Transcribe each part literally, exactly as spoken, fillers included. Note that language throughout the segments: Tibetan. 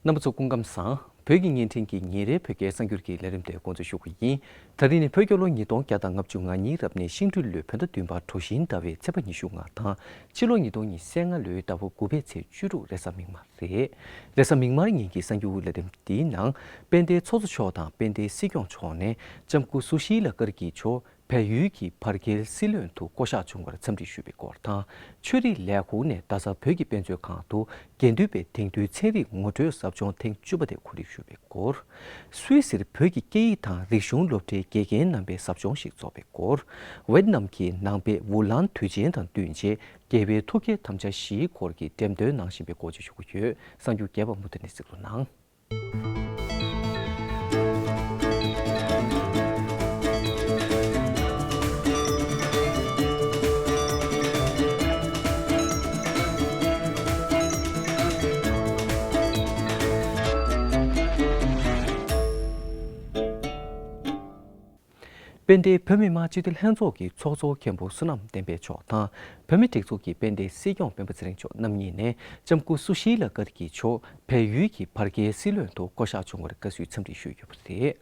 རྣམ་པ་ཚོ་སྐུ་ཁམས་བཟང་། བོད་ཀྱི་བརྙན་འཕྲིན་གྱི་ཉིན་རེའི་བོད་སྐད་གསར་འགྱུར་གྱི་ལས་རིམ་དེ་འགོ་འཛུགས་ཞུ་གི་ཡིན། ད་རིང་ནི་བོད་རྒྱལ་ལོ་ཉིས་སྟོང་བརྒྱ་དང་ལྔ་བཅུ་ང་གཉིས་རབ་གནས་ཤིང་སྦྲུལ་ལོའི་བོད་ཟླ་བདུན་པ་གྲོ་བཞིན་ཟླ་བའི་ཚེས་པ་ཉི་ཤུ་ལྔ་དང་། ཕྱི་ལོ་ཉིས་སྟོང་ཉི་ཤུ་རྩ་ལྔ་ལོའི་ཟླ་བ་དགུ་པའི་ཚེས་བཅུ་དྲུག་རེས་གཟའ་མིག་དམར་རེད། རེས་གཟའ་མིག་དམར་ཉིན་གྱི་གསར་འགྱུར་ལས་རིམ་འདིའི་ནང་། དཔལ་ལྡན་ཚོགས་གཙོ་མཆོག་དང་དཔལ་ལྡན་སྲིད་སྐྱོང་མཆོག་ནས་ལྕམ་སྐུ་སུ་ཤི་ལ་ཀར་གྱི་མཆོག་བལ་ཡུལ་གྱི་བར་བརྒལ་སྲིད་བློན་དུ་བསྐོ་གཞག་བྱུང་བར་འཚམས་འདྲི་ཞུས་པའི་སྐོར་དང་། ཆོས་རིག་ལས་ཁུངས་ནས་རྡ་ས་བོད་ཀྱི་དཔེ་མཛོད་ཁང་དུ་དགེ་འདུན་པའི་དེང་དུས་ཚན་རིག་ངོ་སྤྲོད་ཟབ་སྦྱོང་ཐེངས་བཅུ་པ་དེ་གོ་སྒྲིག་ཞུས་པའི་སྐོར། སུད་སིར་བོད་ཀྱི་སྐད་ཡིག་དང་རིག་གཞུང་སློབ་གྲྭའི་དགེ་རྒན་རྣམ་པའི་ཟབ་སྦྱོང་ཞིག་འཚོགས་པའི་སྐོར། ཝེད་ནམ་གྱི་ནང་པའི་ཝུ་ལན་དུས་ཆེན་དང་བསྟུན་ཆེད་རྒྱལ་བའི་ཐུགས་བསྐྱེད་དམ་བཅའ་བཞིའི་སྐོར་གྱི་འགྲེམས་སྟོན་ནང་བཞིན་པའི་སྐོར་བཅས་ཞུ་གི་ཡོད། གསར་འགྱུར་རྒྱས་པ་མུ་མཐུད་ནས་གཟིགས་རོགས་གནང་། དཔལ་ལྡན་བོད་མི་མང་སྤྱི་འཐུས་ལྷན་ཚོགས་ཀྱི་ཚོགས་གཙོ་མཁན་པོ་བསོད་ནམས་བསྟན་འཕེལ་མཆོག་དང་། བོད་མིའི་སྒྲིག་འཛུགས་ཀྱི་དཔལ་ལྡན་སྲིད་སྐྱོང་སྤེན་པ་ཚེ་རིང་མཆོག་རྣམ་གཉིས་ནས་ལྕམ་སྐུ་སུ་ཤི་ལ་ཀར་གྱི་མཆོག་བལ་ཡུལ་གྱི་བར་བརྒལ་སྲིད་བློན་དུ་བསྐོ་གཞག་བྱུང་བར་དགའ་བསུའི་འཚམས་འདྲི་ཞུས་ཡོད་པ་རེད།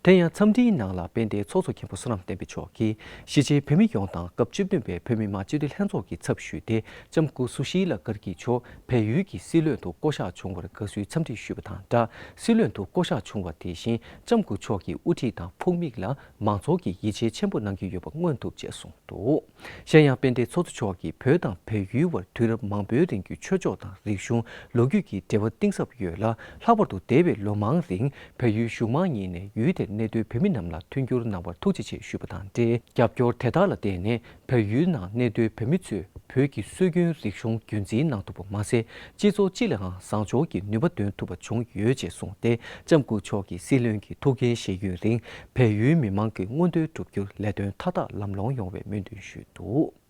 དེ་ཡང་འཚམས་འདྲིའི་ནང་ལ་དཔལ་ལྡན་ཚོགས་གཙོ་མཁན་པོ་བསོད་ནམས་བསྟན་འཕེལ་མཆོག་གིས་གཞིས་བྱེས་བོད་མི་ཡོངས་དང་སྐབས་བཅུ་བདུན་པའི་བོད་མི་མང་སྤྱི་འཐུས་ལྷན་ཚོགས་ཀྱི་ཚབ་ཞུས་ཏེ་ལྕམ་སྐུ་སུ་ཤི་ལ་ཀར་གྱི་མཆོག་བལ་ཡུལ་གྱི་སྲིད་བློན་དུ་བསྐོ་གཞག་བྱུང་བར་དགའ་བསུའི་འཚམས་འདྲི་ཞུས་པ་དང་སྦྲགས། སྲིད་བློན་དུ་བསྐོ་གཞག་བྱུང་བ་དེ་བཞིན་ལྕམ་སྐུ་མཆོག་གི་དབུ་ཁྲིད་དང་ཕུགས་དམིགས་ལ་མང་ཚོགས་ཀྱིས་ཡིད་ཆེས་ཆེན་པོ་གནང་གི་ཡོད་པ་མངོན་ཐུབ་ཅེས་གསུངས་འདུག། གཞན་ཡང་དཔལ་ལྡན་ཚོགས་གཙོ་མཆོག་གིས་བོད་དང་བལ་ཡུལ་བར་དུས་རབས་མང་པོའི་རིང་གི་ཆོས་ཕྱོགས་དང་རིག་གཞུང་ལོ་རྒྱུས་ཀྱི་འབྲེལ་བ་གཏིང་ཟབ་ཡོད་ལ། ལྷག་པར་དུ་འདས་པའི་ལོ་མང་རིང་བལ་ཡུལ་གཞུང་མང་གཉིས་ནས་ཡུལ་དེར་གནས་སྡོད་བོད་མི་རྣམས་ལ་མཐུན་འགྱུར་གནང་བར་ཐུགས་རྗེ་ཆེ་ཞུས་པ་དང་འབྲེལ། རྒྱབ་སྐྱོར་དེ་དག་ལ་བརྟེན་ནས་བལ་ཡུལ་ནང་གནས་སྡོད་བོད་མི་ཚོས་བོད་ཀྱི་སྲོལ་རྒྱུན་རིག་གཞུང་རྒྱུན་འཛིན་གནང་ཐུབ་པ་མ་ཟད། སྤྱི་ཚོགས་སྤྱི་ལའང་བཟང་ཕྱོགས་ཀྱི་ནུས་པ་འདོན་ཐུབ་པ་བྱུང་ཡོད་ཅེས་གསུངས་ཏེ། ལྕམ་སྐུ་མཆོག་གིས་སྲིད་བློན་གྱི་ཐུགས་འགན་བཞེས་ཡུན་རིང་བལ་ཡུལ་མི་མང་གི་མངོན་འདོད་བསྒྲུབ་རྒྱུར་ལས་དོན་མཐའ་དག་ལམ་ལྷོང་ཡོང་བའི་སྨོན་འདུན་ཞུས་འདུག།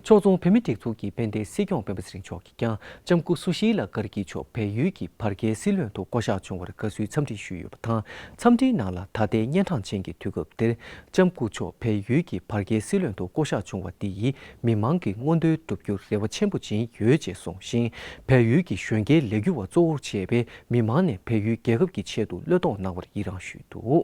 ཕྱོགས་མཚུངས། བོད་མིའི་སྒྲིག་འཛུགས་ཀྱི་དཔལ་ལྡན་སྲིད་སྐྱོང་སྤེན་པ་ཚེ་རིང་མཆོག་གིས་ཀྱང་ལྕམ་སྐུ་སུ་ཤི་ལ་ཀར་གྱི་མཆོག་བལ་ཡུལ་གྱི་བར་བརྒལ་སྲིད་བློན་དུ་བསྐོ་གཞག་བྱུང་བར་དགའ་བསུའི་འཚམས་འདྲི་ཞུས་ཡོད་པ་དང་། འཚམས་འདྲིའི་ནང་ལ་ད་ལྟའི་གཉན་འཕྲང་ཅན་གྱི་དུས་སྐབས་འདིར་ལྕམ་སྐུ་མཆོག་བལ་ཡུལ་གྱི་བར་བརྒལ་སྲིད་བློན་དུ་བསྐོ་གཞག་བྱུང་བ་འདི་ཡིས་མི་མང་གི་མངོན་འདོད་བསྒྲུབ་རྒྱུར་རེ་བ་ཆེན་པོ་ཅན་ཡོད་ཅེས་གསུངས་ཤིང་། བལ་ཡུལ་གྱི་གཞོན་སྐྱེས་ལས་འགུལ་བ་གཙོ་བོར་བྱས་པའི་མི་མང་ནས་བལ་ཡུལ་རྒྱལ་ཁབ་ཀྱི་ཆེད་དུ་བློས་གཏོང་གནང་བར་ཡི་རངས་ཞུས་འདུག།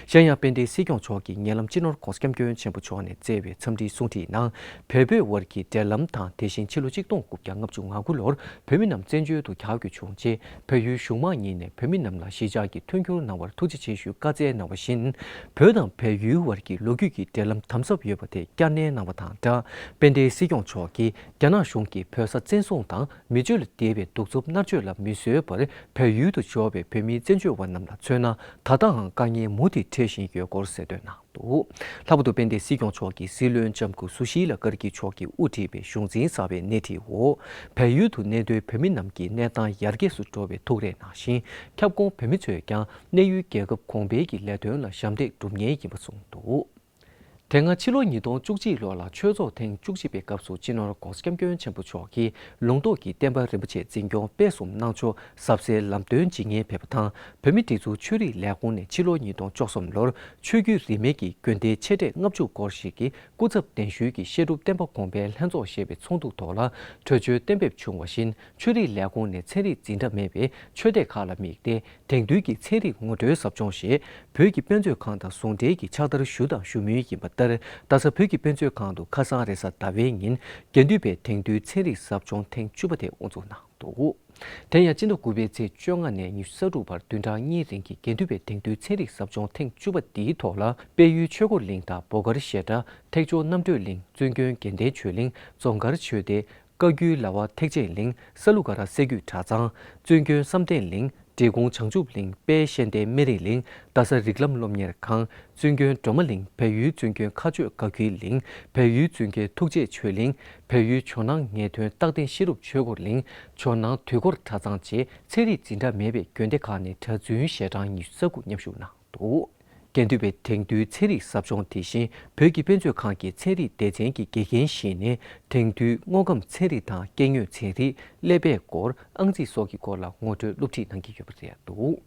གཞན་ཡང་དཔལ་ལྡན་སྲིད་སྐྱོང་མཆོག་གིས་ཉེ་ལམ་སྤྱི་ནོར་༧གོང་ས་༧སྐྱབས་མགོན་ཆེན་པོ་མཆོག་ནས་བསྩལ་བའི་འཚམས་འདྲིའི་གསུང་འཕྲིན་ནང་། བལ་བོད་དབར་གྱི་འབྲེལ་ལམ་དང་། དེ་བཞིན་ཕྱི་ལོ་གཅིག་སྟོང་དགུ་བརྒྱ་ལྔ་བཅུ་ང་དགུ་ལོར་བོད་མི་རྣམས་བཙན་བྱོལ་དུ་གྱར་དགོས་བྱུང་རྗེས། བལ་ཡུལ་གཞུང་མང་གཉིས་ནས་བོད་མི་རྣམས་ལ་གཞིས་ཆགས་ཀྱི་མཐུན་འགྱུར་གནང་བར་ཐུགས་རྗེ་ཆེ་ཞུའི་བཀའ་སྩལ་གནང་བ་བཞིན། བོད་དང་བལ་ཡུལ་བར་གྱི་ལོ་རྒྱུས་ཀྱི་འབྲེལ་ལམ་དམ་ཟབ་ཡོད་པ་དེ་བསྐྱར་ནན་གནང་བ་དང་སྦྲགས། དཔལ་ལྡན་སྲིད་སྐྱོང་མཆོག་གིས་རྒྱ་ནག་གཞུང་གིས་བོད་ས་བཙན་བཟུང་དང་མི་སྤྱོད་ལ་བདེ་བའི་གདུག་རྩུབ་མནར་གཅོད་ལ་མི་བཟོད་པར་བལ་ཡུལ་དུ་འབྱོར་བའི་བོད་མིའི་བཙན་བྱོལ་བ་རྣམས་ལ་མཚོན་ན། ད་ལྟའང་དཀའ་ངལ་མུ་མཐུད་འཕྲད་བཞིན་ཡོད་སྐོར་གསལ་སྟོན་གནང་འདུག། ལྷག་པར་དུ་དཔལ་ལྡན་སྲིད་སྐྱོང་མཆོག་གིས་སྲིད་བློན་ལྕམ་སྐུ་སུ་ཤི་ལ་ཀར་གྱི་མཆོག་གིས་དབུ་ཁྲིད་པའི་གཞུང་འཛིན་གསར་པའི་སྣེ་ཁྲིད་འོག་བལ་ཡུལ་དུ་གནས་སྡོད་བོད་མི་རྣམས་ཀྱི་གནས་སྟངས་ཡར་རྒྱས་སུ་འགྲོ་བའི་ཐུགས་རེ་གནང་ཞིང་། ཁྱབ་ཁོངས་བོད་མི་ཚོས་ཀྱང་གནས་ཡུལ་རྒྱལ་ཁབ་གོང་འཕེལ་གྱི་ལས་དོན་ལ་ཞབས་འདེགས་སྒྲུབ་མཁན་ཡིན་པ་གསུངས་འདུག། དེ་སྔ་ཕྱི་ལོ་ཉིས་སྟོང་བཅུ་གཅིག་ལོ་ལ་ཆོས་ཚོགས་ཐེངས་བཅུ་གཅིག་པའི་སྐབས་སུ་སྤྱི་ནོར་༧གོང་ས་༧སྐྱབས་མགོན་ཆེན་པོ་མཆོག་གིས་ལུང་རྟོགས་ཀྱི་བསྟན་པ་རིན་པོ་ཆེ་འཛིན་སྐྱོང་སྤེལ་གསུམ་གནང་ཕྱོགས་ཟབ་གསལ་ལམ་སྟོན་ཇི་སྙེད་ཕེབས་པ་དང་། བོད་མིའི་སྒྲིག་འཛུགས་ཆོས་རིག་ལས་ཁུངས་ནས་ཕྱི་ལོ་ཉིས་སྟོང་བཅུ་གསུམ་ལོར་ཆོས་བརྒྱུད་རིས་མེད་ཀྱི་དགོན་སྡེའི་ཆེ་གྲས་ལྔ་བཅུ་སྐོར་ཞིག་གི་སྐུ་ཚབ་གདན་ཞུས་ཀྱིས་བཤད་སྒྲུབ་བསྟན་པ་གོང་འཕེལ་ལྷན་ཚོགས་ཞེས་པའི་ཚོགས་འདུ་ཐོག་ལ་གྲོས་ཆོད་གཏན་འབེབས་བྱུང་བ་བཞིན། ཆོས་རིག་ལས་ཁུངས་ནས་ཚན་རིག་འཛིན་གྲྭ་མེད་པའི་ཆོས་སྡེ་ཁག་ལ་དམིགས་ཏེ། དེང་དུས་ཀྱི་ཚན་རིག་ངོ་སྤྲོད་ཟབ་སྦྱོང་ཞེས་བོད་ཀྱི་དཔེ་མཛོད་ཁང་དང་ཟུང་འབྲེལ་གྱིས་ཕྱག་བསྟར་ཞུ་དང་ཞུ་མུས་ཡིན་པ་ལྟར། རྡ་ས་བོད་ཀྱི་དཔེ་མཛོད་ཁང་དུ་ཁ་སང་རེས་གཟའ་ཟླ་བའི་ཉིན་དགེ་འདུན་པའི་དེང་དུས་ཚན་རིག་ཟབ་སྦྱོང་ཐེངས་བཅུ་པ་དེ་དབུ་འཛུགས་གནང་འདུག། དེ་ཡང་སྤྱི་ཟླ་དགུ་པའི་ཚེས་བཅོ་ལྔ་ནས་ཉི་ཤུ་རྩ་དྲུག་བར་བདུན་ཕྲག་གཉིས་རིང་གི་དགེ་འདུན་པའི་དེང་དུས་ཚན་རིག་ཟབ་སྦྱོང་ཐེངས་བཅུ་པ་འདིའི་ཐོག་ལ། དཔལ་ཡུལ་ཆོས་འཁོར་གླིང་དང་། བོ་དཀར་བཤད་གྲྭ། ཐེག་མཆོག་རྣམ་གྲོལ་གླིང་། བཙུན་དགོན་དགེ་ལྡན་ཆོས་གླིང་། རྫོང་དཀར་ཆོས་སྡེ། བཀའ་བརྒྱུད་ལ་བ་ཐེག་ཆེན་གླིང་། ས་ལུ་ག་ར་སྲད་རྒྱུད་གྲྭ་ཚང་། བཙུན་དགོན་བསམ་གཏན་གླིང་། འབྲས་སྤུངས་བྱང་ཆུབ་གླིང་། དཔལ་གཤེན་བསྟན་སྨན་རི་གླིང་། རྡ་ས་རིགས་ལམ་སློབ་གཉེར་ཁང་། བཙུན་དགོན་སྒྲོལ་མ་གླིང་། བལ་ཡུལ་བཙུན་དགོན་མཁའ་སྤྱོད་དགའ་མགུའི་གླིང་། བལ་ཡུལ་བཙུན་དགོན་ཐུགས་རྗེ་ཆོས་གླིང་། བལ་ཡུལ་ཇོ་ནང་ངེས་དོན་རྟག་བརྟན་ཤེས་རབ་ཆོས་འཁོར་གླིང་། ཇོ་ནང་དུས་འཁོར་གྲྭ་ཚང་བཅས་ཚན་རིག་འཛིན་གྲྭ་མེད་པའི་དགོན་སྡེ་ཁག་ནས་གྲྭ་བཙུན་ཞལ་གྲངས་ཉི་ཤུ་རྩ་དགུ་མཉམ་ཞུགས་གནང་འདུག། དགེ་འདུན་པའི་དེང་དུས་ཚན་རིག་ཟབ་སྦྱོང་དེ་བཞིན་བོད་ཀྱི་དཔེ་མཛོད་ཁང་གི་ཚན་རིག་སྡེ་ཚན་གྱི་དགེ་རྒན་བཞི་ནས་དེང་དུས་དངོས་ཁམས་ཚན་རིག་དང་སྐྱེ་དངོས་ཚན་རིག་ཀླད་པའི་སྐོར་ཨང་རྩིས་སོགས་ཀྱི་སྐོར་ལ་ངོ་སྤྲོད་སློབ་ཁྲིད་གནང་གི་ཡོད་པ་རེད་འདུག།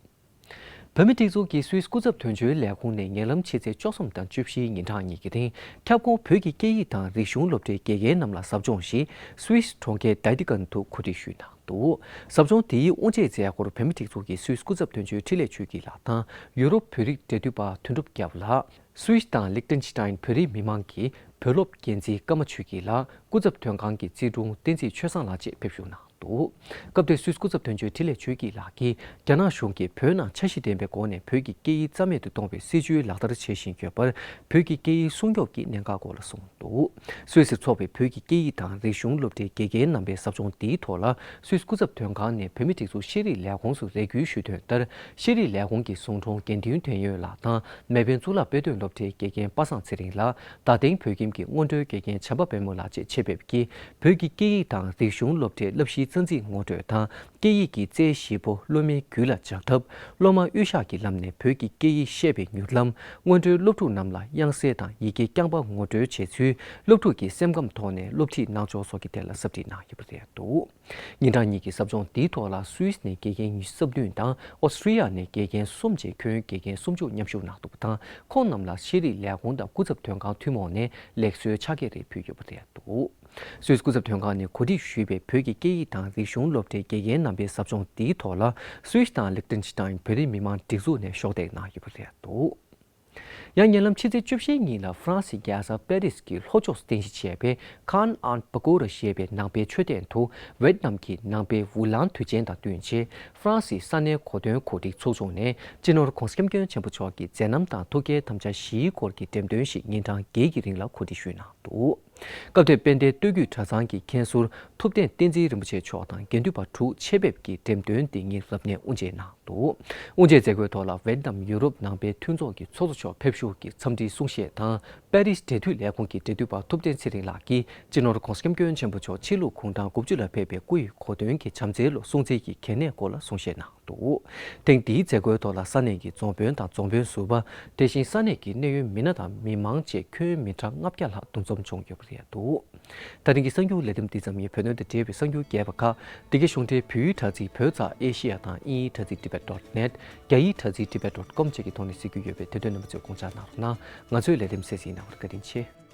བོད་མིའི་སྒྲིག་འཛུགས་ཀྱི་སུད་སི་སྐུ་ཚབ་དོན་གཅོད་ལས་ཁུངས་ནས་ཉེ་ལམ་ཕྱི་ཚེས་བཅུ་གསུམ་དང་བཅུ་བཞིའི་ཉིན་གྲངས་གཉིས་ཀྱི་རིང་ཁྱབ་ཁོངས་བོད་ཀྱི་སྐད་ཡིག་དང་རིག་གཞུང་སློབ་གྲྭའི་དགེ་རྒན་རྣམས་ལ་ཟབ་སྦྱོང་ཞིག་སུད་སི་གྲོང་ཁྱེར་ཌའི་ཏི་ཀན་དུ་གོ་སྒྲིག་ཞུས་གནང་ འདུག། ཟབ་སྦྱོང་དེའི་དབུ་འབྱེད་མཛད་སྒོར་བོད་མི་སྒྲིག་འཛུགས་ཀྱི་སུད་སི་སྐུ་ཚབ་དོན་གཅོད་འཕྲིན་ལས་ཆོས་སྐྱིད་ལགས་དང་ཡུ་རོབ་བོད་རིགས་འབྲེལ་མཐུད་པ་དོན་གྲུབ་རྒྱལ་པོ་ལགས། སུད་སི་དང་ལིག་ཏེན་ཤི་ཏཱིན་བོད་རིགས་མི་མང་གི་བོད་སློབ་འགན་འཛིན་ཀརྨ་ཆོས་སྐྱིད་ལགས། སྐུ་ཚབ་དོན་ཁང་གི་རྩིས་དྲུང་བསྟན་འཛིན་ཆོས་བཟང་ལགས་བཅས་ཕེབས་བཞུགས་གནང་འདུག། སྐབས་དེར་སུད་སི་སྐུ་ཚབ་དོན་གཅོད་འཕྲིན་ལས་ཆོས་སྐྱིད་ལགས་ཀྱིས་རྒྱ་ནག་གཞུང་གིས་བོད་ནང་འཆར་གཞི་ལྡན་པའི་སྒོ་ནས་བོད་ཀྱི་སྐད་ཡིག་རྩ་མེད་དུ་གཏོང་བའི་སྲིད་བྱུས་ལག་བསྟར་བྱེད་བཞིན་ཡོད་པར། བོད་ཀྱི་སྐད་ཡིག་སྲུང་སྐྱོབ་ཀྱི་གནད་འགག་སྐོར་ལ་གསུངས་འདུག། སུད་སིར་འཚོགས་པའི་བོད་ཀྱི་སྐད་ཡིག་དང་རིག་གཞུང་སློབ་གྲྭའི་དགེ་རྒན་རྣམ་པའི་ཟབ་སྦྱོང་འདིའི་ཐོག་ལ། སུད་སི་སྐུ་ཚབ་དོན་ཁང་ནས་བོད་མིའི་སྒྲིག་འཛུགས་ཤེས་རིག་ལས་ཁུངས་སུ་རེ་སྐུལ་ཞུས་དོན་ལྟར། ཤེས་རིག་ལས་ཁུངས་ཀྱི་ཟུང་དྲུང་དགེ་འདུན་བསྟན་ཡོད་ལགས་དང་། མེལ་བོན་གཙུག་ལག་དཔེ་སྟོན་སློབ་གྲྭའི་དགེ་རྒན་པ་སངས་ཚེ་རིང་ལགས། རྡ་སྟེང་བོད་ཁྱིམ་གྱི་སྔོན་འགྲོའི་དགེ་རྒན་བྱམས་པ་དཔལ་མོ་ལགས་བཅས་ཆེད་ཕེབས་ཀྱིས། བོད་ཀྱི་སྐད་ཡིག་དང་རིག་གཞུང་སློབ་གྲྭའི་བསླབ་གཞིའི་རྩ་འཛིན་ངོ་སྤྲོད་དང་། སྐད་ཡིག་གི་རྩལ་བཞི་པོ་སློབ་མའི་རྒྱུད་ལ་འཇགས་ཐབས། སློབ་མ་དབུས་ཤག་གི་ལམ་ནས་བོད་ཀྱི་སྐད་ཡིག་བཤད་པའི་མྱུར་ལམ། སྔོན་འགྲོའི་སློབ་ཕྲུག་རྣམས་ལ་དབྱངས་གསལ་དང་ཡི་གེ་རྐྱང་པ་ངོ་སྤྲོད་བྱེད་ཚུལ། སློབ་ཕྲུག་གི་སེམས་ཁམས་ཐོག་ནས་སློབ་ཁྲིད་གནང་ཕྱོགས་སོགས་ཀྱི་ཐད་ལ་ཟབ་ཁྲིད་གནང་ཡོད་པ་རེད་འདུག། ཉིན་གྲངས་གཉིས་ཀྱི་ཟབ་སྦྱོང་འདིའི་ཐོག་ལ་སུད་སི་ནས་དགེ་རྒན་ཉི་ཤུ་རྩ་བདུན་དང་ཨོ་སི་ཀྲི་ཡ་ནས་དགེ་རྒན་གསུམ་བཅས་ཁྱོན་ཡོད་དགེ་རྒན་སུམ་ཅུ་མཉམ་ཞུགས་གནང་འདུག་པ་དང་། ཁོང་རྣམས་ལ་ཤེས་རིག་ལས་ཁུངས་དང་སྐུ་ཚབ་དོན་ཁང་ཐུན་མོང་ནས་ལེགས་གསོའི་ཕྱག་འཁྱེར་རེ་ཕུལ་ཡོད་པ་རེད་འདུག། སུད་སི་སྐུ་ཚབ་དོན་ཁང་ནས་གོ་སྒྲིག་ཞུས་པའི་བོད་ཀྱི་སྐད་ཡིག་དང་རིག་གཞུང་སློབ་གྲྭའི་དགེ་རྒན་རྣམ་པའི་ཟབ་སྦྱོང་འདིའི་ཐོག་ལ། སུད་སི་དང་ལིག་ཏེན་ཤི་ཏཱིན་བོད་རིགས་མི་མང་སྒྲིག་འཛུགས་ནས་གཞོགས་འདེགས་གནང་ཡོད་པ་རེད་འདུག། ཡང་ཉེ་ལམ་ཕྱི་ཚེས་བཅུ་བཞིའི་ཉིན་ལ་ཧྥ་རན་སིའི་རྒྱལ་ས་པེ་རིས་ཀྱི་ལྷོ་ཕྱོགས་སུ་རྟེན་གཞི་བྱས་པའི་ཁཱན་ཨན་པ་ཀོ་ར་ཞེས་པའི་ནང་པའི་མཆོད་རྟེན་དུ་ཝེད་ནམ་གྱི་ནང་པའི་ཝུ་ལང་དུས་ཆེན་དང་བསྟུན་ཆེད། ཧྥ་རན་སིའི་ས་གནས་གོ་སྟོན་གོ་སྒྲིག་ཚོགས་ཆུང་ནས་སྤྱི་ནོར་༧གོང་ས་༧སྐྱབས་མགོན་ཆེན་པོ་མཆོག་གི་མཛད་རྣམ་དང་ཐུགས་བསྐྱེད་དམ་བཅའ་བཞིའི་སྐོར་གྱི་འགྲེམས་སྟོན་ཞིག་ཉིན་གྲངས་བརྒྱད་ཀྱི་རིང་ལ་གོ་སྒྲིག་ཞུས་གནང་འདུག། སྐབས་དེར་དཔལ་ལྡན་སྟོད་རྒྱུད་གྲྭ་ཚང་གི་མཁན་ཟུར་ཐུབ་བསྟན་བསྟན་འཛིན་རིན་པོ་ཆེ་མཆོག་དང་དགེ་འདུན་པ་དྲུག་ཆེད་ཕེབས་ཀྱིས་འགྲེམས་སྟོན་འདི་ཉིད་རབ་གནས་དབུ་འབྱེད་གནང་འདུག། དབུ་འབྱེད་མཛད་སྒོའི་ཐོག་ལ་ཝེད་ནམ་ཡུ་རོབ་ནང་པའི་མཐུན་ཚོགས་ཀྱི་ཚོགས་གཙོ་མཆོག་ཕེབས་བཞུགས་ཀྱིས་འཚམས་འདྲིའི་གསུང་བཤད་དང་། པེ་རིས་འབྲེལ་མཐུད་ལས་ཁུངས་ཀྱི་འབྲེལ་མཐུད་པ་ཐུབ་བསྟན་ཚེ་རིང་ལགས་ཀྱིས་སྤྱི་ནོར་༧གོང་ས་༧སྐྱབས་མགོན་ཆེན་པོ་མཆོག་ཕྱི་ལུགས་གུང་ཐང་དགུ་བཅུ་ལ་ཕེབས་པའི་སྐུ་ཡི་གོ་སྟོན་གྱི་བྱམས་བརྩེའི་ལོ་སྲུང་བརྩི་གི་གལ་གནད་སྐོར་ལ་གསུང་བཤད་གནང་འདུག། ཐེངས་འདིའི་མཛད་སྒོའི་ཐོག་ལ་ས་གནས་ཀྱི་རྫོང་དཔོན་དང་རྫོང་དཔོན་ཟུར་པ། དེ་བཞིན་ས་གནས་ཀྱི་གནད་ཡོད་མི་སྣ་དང་མི་མང་བཅས་ཁྱོན་མི་གྲངས་ལྔ་བརྒྱ་ལྷག་འདུ་འཛོམས་བྱུང་ཡོད་པ་རེད་འདུག། ད་རིང་གི་གསར་འགྱུར་ལས་རིམ་འདི་ཙམ་ཡིན། བོད་དོན་དང་འབྲེལ་བའི་གསར་འགྱུར་རྒྱས་པ་ཁག་འདི་གའི་གཞུང་འབྲེལ་བོད་ཡིག་དྲ་ཚིགས་བོད་ཙ་ཨེ་ཤི་ཡ་དང་དབྱིན་ཡིག་དྲ་ཚིགས་tibet dot net། རྒྱ་ཡིག་དྲ་ཚིགས་tibet dot com་བཅས་ཀྱི་ཐོག་ནས་གཟིགས་རྒྱུ་ཡོད་པས་དེ་དོན་རྣམ་པ་ཚོས་དགོངས་འཇགས་གནང་རོགས་གནང་། ང་ཚོའི་ལས་རིམ་གསན་གཟིགས་གནང་བར་བཀའ་དྲིན་ཆེ།